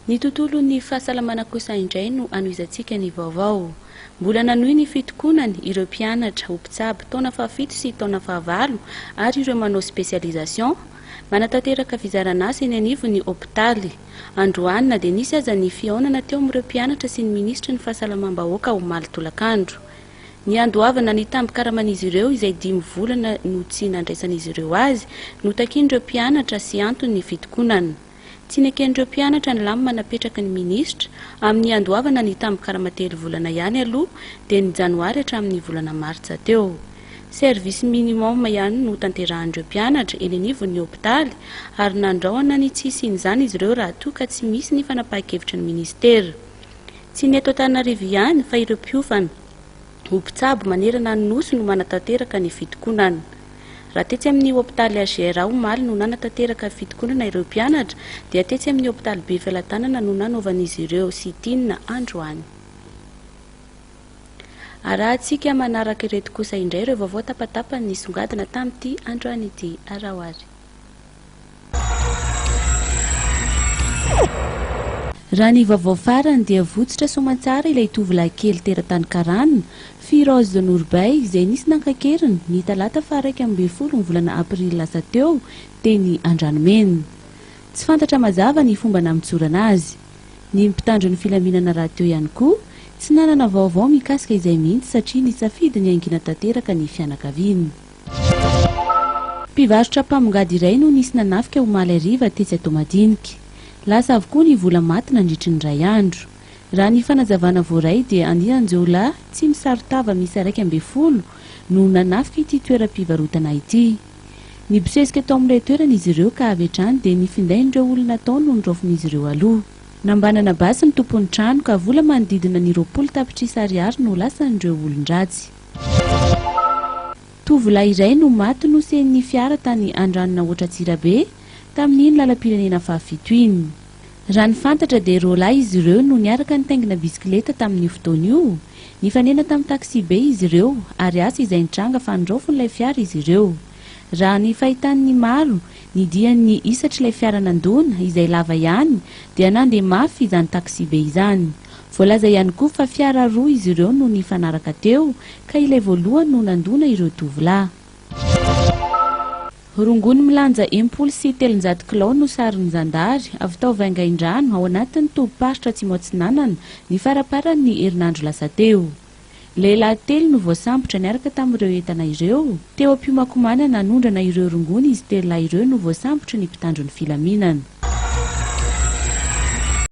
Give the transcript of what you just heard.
Ny tontolon'ny fahasalamana kosa indray no anohizantsika ny vaovao. Mbola nanohy ny fitokonany ireo mpianatra ho mpitsabo taona fahafito sy taona fahavalo ary ireo manao spécialisation, manatanteraka fizaran'asa eny anivon'ny hopitaly. Androany na dia nisy aza ny fihaonana teo amin'ireo mpianatra sy ny minisitry ny fahasalamam-bahoaka omaly tolakandro. Ny handoavana ny tambin-karaman'izy ireo izay dimy volana no tsy nandraisan'izy ireo azy no takian'ireo mpianatra sy anton'ny fitokonana. Tsy neken'ireo mpianatra ny lamina napetraky ny minisitra amin'ny handoavana ny tambin-karama telo volana ihany aloha dia ny janoary hatramin'ny volana martsa teo. Service minimum ihany no tanterahan'ireo mpianatra eny anivon'ny hopitaly ary nandrahona ny tsy hisian'izany izy ireo raha toa ka tsy misy ny fanapahan-kevitry ny minisitera. Tsy ny eto Antananarivo ihany fa ireo mpiofana. Ho mpitsabo manerana ny Nosy no manatanteraka ny fitokonana. Raha tetsy amin'ny hopitaly HJRA omaly no nanatanteraka fitokonana ireo mpianatra dia tetsy amin'ny hopitaly Befelatanana no nanaovan'izy ireo sit-in androany. Arahantsika manaraka ireto kosa indray ireo vaovao tapatapany nisongadina tamin'ity androany ity. Araho ary. Raha ny vaovao farany dia votsotra soamantsara ilay tovolahy kely teratany karana, Firoz Noorbay, izay nisy nankakeriny ny talata faha 11 ny volana aprily lasa teo teny Andranomena. Tsy fantatra mazava ny fomba namotsorana azy. Ny mpitandro ny filaminana rahateo ihany koa tsy nanana vaovao mikasika izay mihitsy satria nisafidy ny hangina tanteraka ny fianakaviany. Mpivarotra mpamongady iray no nisy nanafika omaly hariva tetsy Antohomadinika. Lasa avokoa ny vola maty nandritry ny iray andro. Raha ny fanazavana voaray dia andian-jiolahy tsy misaron-tava miisa 11 no nanafika ity toeram-pivarotana ity. Nibosesika tao amin'ilay toerana izy ireo ka avy hatrany dia ny findain'ireo olona tao no noraofin'izy ireo aloha. Nambanana basy ny tompon'ny trano ka vola manodidina ny 20 tapitrisa ariary no lasan'ireo olon-dratsy. Tovolahy iray no maty nosen'ny fiara tany Andranonahoatra Antsirabe, tamin'iny lalam-pirenena fahafito iny. Raha ny fantatra dia roalahy izy ireo no niaraka nitaingina bisikileta tamin'io fotoana io. Nifanena tamin'ny taxi-be izy ireo ary asa izay nitranga fa niraofin'ilay fiara izy ireo. Raha ny fahitan'ny maro, ny dian'ny hisatr'ilay fiara nandona, izay lava ihany, dia nandeha mafy izany taxi-be izany. Voalaza ihany koa fa fiara roa izy ireo no nifanaraka teo ka ilay voalohany no nandona ireo tovolahy. Rongony milanja 360 kilao no saron'ny zandary avy tao Vaingaindrano ao anatin'ny tobim-paritra Atsimo Atsinanana ny faramparan'ny herinandro lasa teo. Lehilahy telo no voasambotra niaraka tamin'ireo entana ireo. Teo am-piomankomanana hanondrana ireo rongony izy telo lahy ireo no voasambotry ny mpitandro ny filaminana.